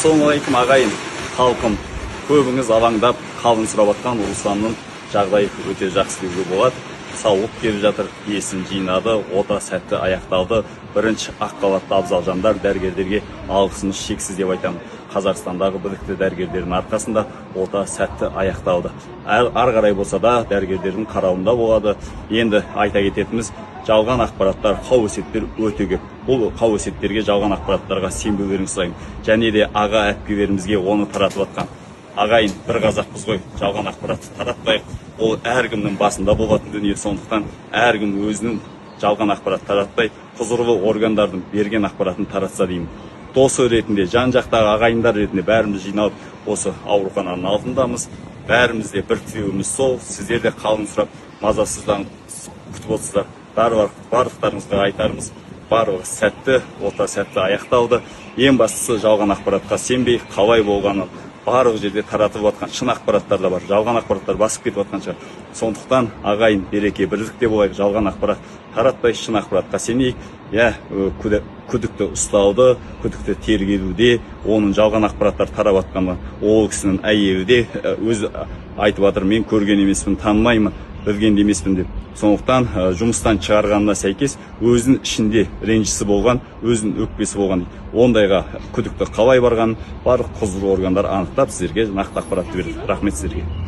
Ассалаумағалейкум, ағайын, халқым! Көбіңіз алаңдап, қалын сұрап жатқан Русланның жағдайы өте жақсы деуге болады. Сауығып келе жатыр, есін жинады, ота сәтті аяқталды. Бірінші ақ халатты абзал жандар, дәрігерлерге алғысымыз шексіз деп айтамын. Қазақстандағы білікті дәрігерлердің арқасында ота сәтті аяқталды. Ары қарай болса да, дәрігерлердің қарауында болады. Енді айта кететініміз, жалған ақпараттар, қауесеттер өте көп. Бұл қауесеттерге, жалған ақпараттарға сенбеулеріңізді сұраймын. Және де аға әпкелерімізге, оны таратып жатқан ағайын, бір қазақпыз ғой, жалған ақпаратты таратпайық. Ол әркімнің басында болатын дүние. Сондықтан әркім өзінің жалған ақпарат таратпай, құзырлы органдардың берген ақпаратын таратса деймін. Досы ретінде, жан жақтағы ағайындар ретінде бәріміз жиналып, осы аурухананың алдындамыз. Бәріміз де бір тілеуіміз сол. Сіздер де қалын сұрап, мазасызданып күтіп отырсыздар. Барлықтарыңызға айтарымыз: барлығы сәтті, ота сәтті аяқталды. Ең бастысы, жалған ақпаратқа сенбей, қалай болғанын. Барлық жерде таратып жатқан шын ақпараттар да бар, жалған ақпараттар басып кетіп жатқан шығар. Сондықтан, ағайын, береке бірлікте болайық, жалған ақпарат таратпай, шын ақпаратқа сенейік, иә. Күдікті ұсталды, күдікті тергелуде. Оның жалған ақпараттар тарап жатқаны, ол кісінің әйелі де өзі айтып жатыр: «Мен көрген емеспін, танымаймын, білген де емеспін», — деп. Сондықтан жұмыстан шығарғанына сәйкес өзінің ішінде ренжісі болған, өзінің өкпесі болған дейді. Ондайға күдікті қалай барғанын барлық құзырлы органдар анықтап, сіздерге нақты ақпаратты береді. Рахмет сіздерге.